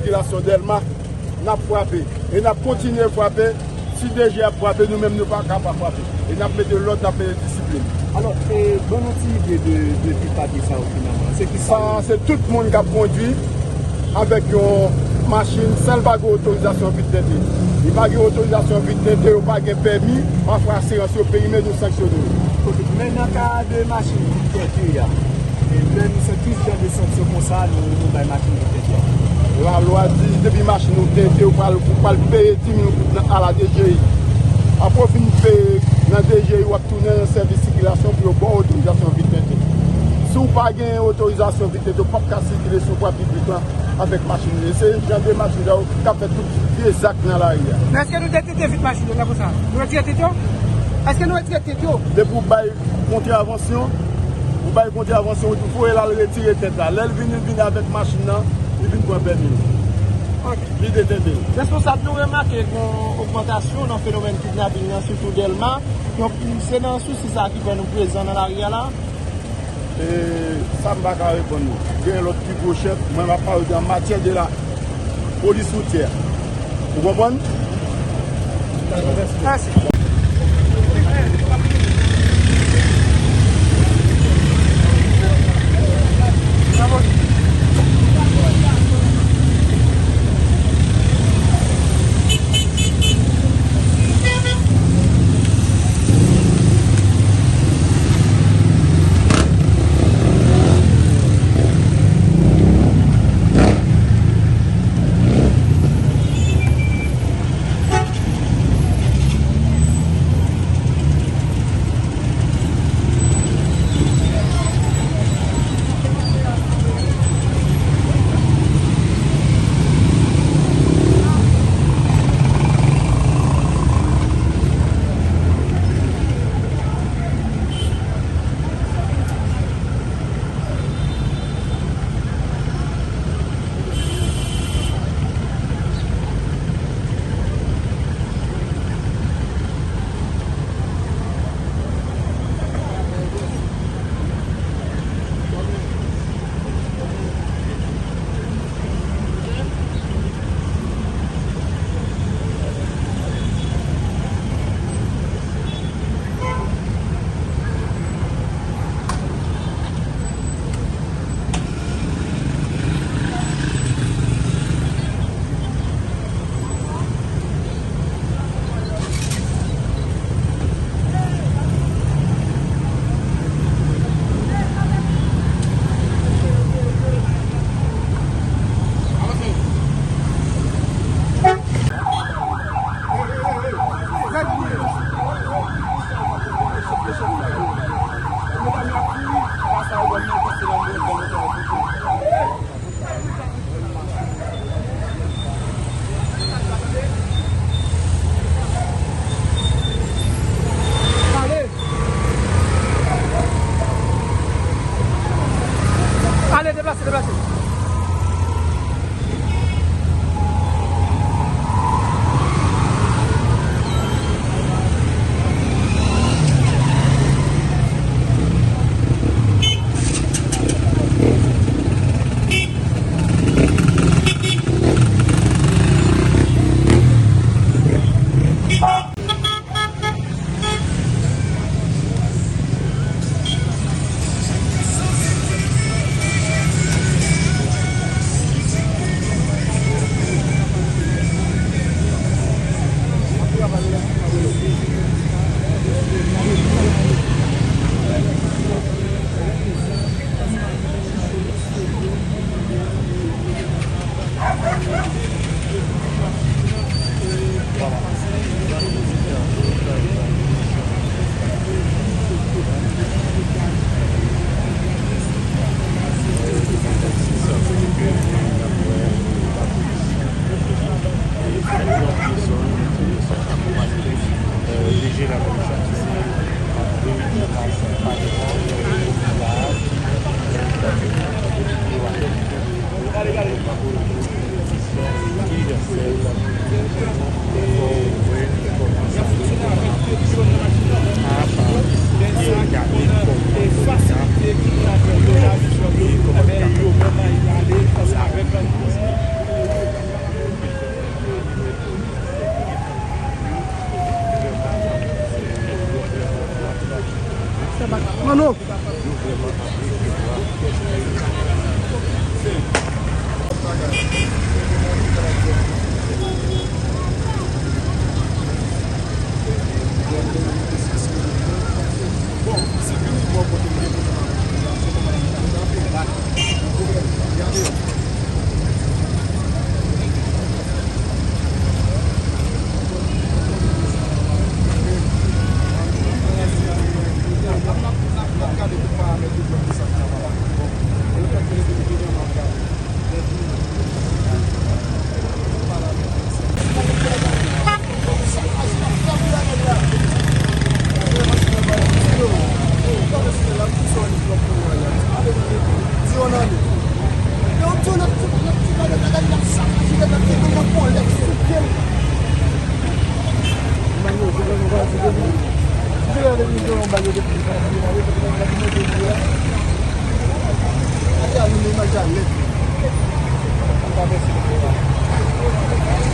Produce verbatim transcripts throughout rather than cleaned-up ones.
Popilasyon Dèlma, n ap frape. E n ap kontinye frape. Si D G ap frape, nou menm nou pa ka pa frape. E n ap mete lòd, n ap mete disiplin. Alò, e, ban nou ti ide de, de tout papye sa yo finalman. Se ki sa? Sa, se tout moun k ap kondwi avèk yon machin san l pa gen otorizasyon vit tente. Li pa gen otorizasyon vit tente, yo pa gen pèmi, pafwa asirans yo peye, men nou sanksyone yo. Ok, men nan ka de machin vit tente a, e lè nou fè ki jan de sanksyon konsa, nou, nou bay machin vit tente a? Lalwa di, depi machin ou tente, ou pral, ou pral peye dis mil goud nan, a la D G I. Apre w fin peye nan D G I, w ap tounen nan sèvis sikilasyon pou yo ba w otorizasyon vit tente. Si w pa gen otorizasyon vit tente, w p ap ka sikile sou vwa piblik lan avèk machin. E se jan de machin sa yo k ap fè tout vye zak nan lari a. Men èske nou detente vit machin yo la konsa? Nou retire tente yo? Èske nou retire tente yo? Depi w bay kontravansyon, ou bay kontravansyon, ou voye l al retire tente la. Lè l vini, l vini avèk machin nan, li vin pran pèmi l. Ok. Li detente l. Responsab, nou remake gen yon ogmantasyon nan fenomèn kidnaping nan, sitou Dèlma. Donk, se nan sousi sa ki fè nou prezan nan lari a la. E sa m pa ka reponn ou. Gen lòt pi gwo chèf, mwen m ap pale de an matyè de la polis woutyè. Ou konprann? Mèsi. Ano.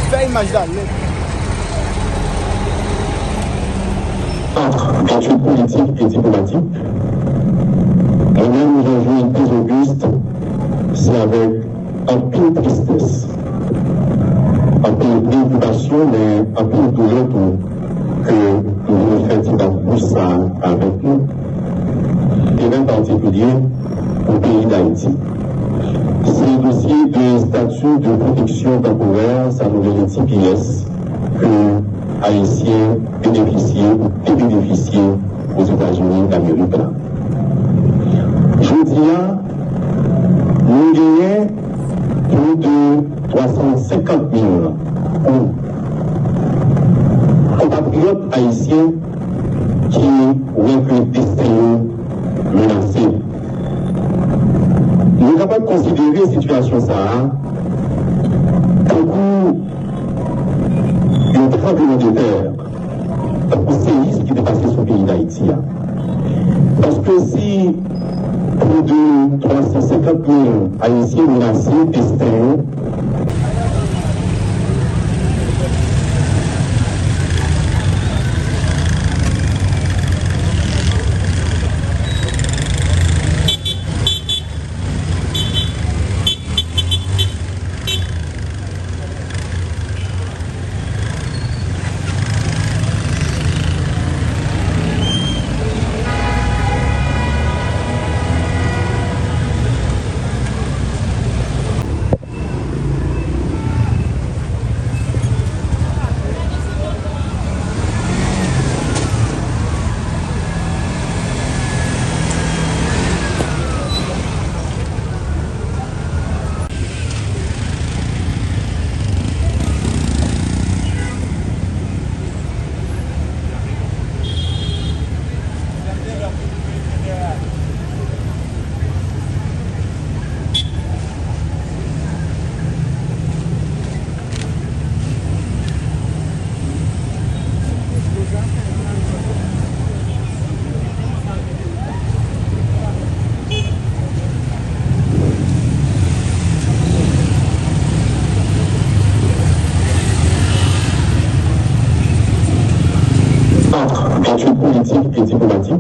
Fè imaj la nèt. Entre études politiques et diplomatiques, mwen menm, Jean-Jules Auguste, se avèk anpil tristès, anpil preokipasyon, men anpil doulè tou, ke nou vin fè ti bat bouch sa a avèk nou, e an patikilye pou peyi Dayiti. Se dosye de estati de pwoteksyon tanporè, sa nou rele T P S, ke Ayisyen benefisye ou te benefisye Ozetazini Damerik la. Jodi a, nou genyen plis de twa san senkant mil konpatriyòt ayisyen ki wè ke desten yo menase. Nou kapab konsidere sitiyasyon sa a tankou yon tranblemanntè, tankou seyis ki te pase sou peyi Dayiti a. Paske si plis de twa san senkant mil Ayisyen menase desten yo, Entre études politiques et diplomatiques,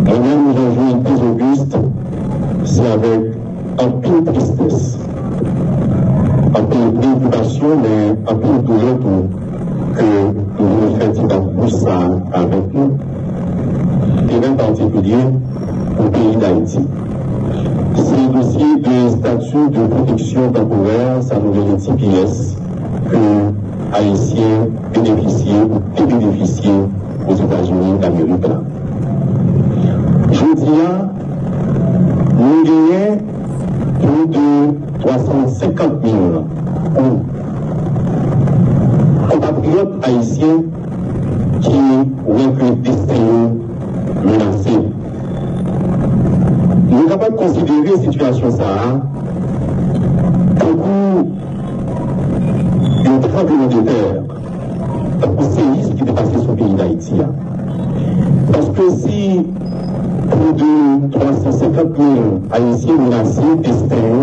mwen menm, Jean-Jules Auguste, se avèk anpil tristès, anpil preokipasyon, men anpil doulè tou, ke nou vin fè ti bat bouch sa a avèk nou, e an patikilye pou peyi Dayiti. Se dosye de estati de pwoteksyon tanporè, sa nou rele T P S, ke Ayisyen benefisye ou te benefisye Ozetazini Damerik la. Jodi a, nou genyen plis de twa san senkant mil konpatriyòt ayisyen ki wè ke desten yo menase. Nou kapab konsidere sitiyasyon sa a tankou yon tranblemanntè, tankou seyis ki te pase sou peyi Dayiti a. Paske si plis de twa san senkant mil Ayisyen menase desten yo,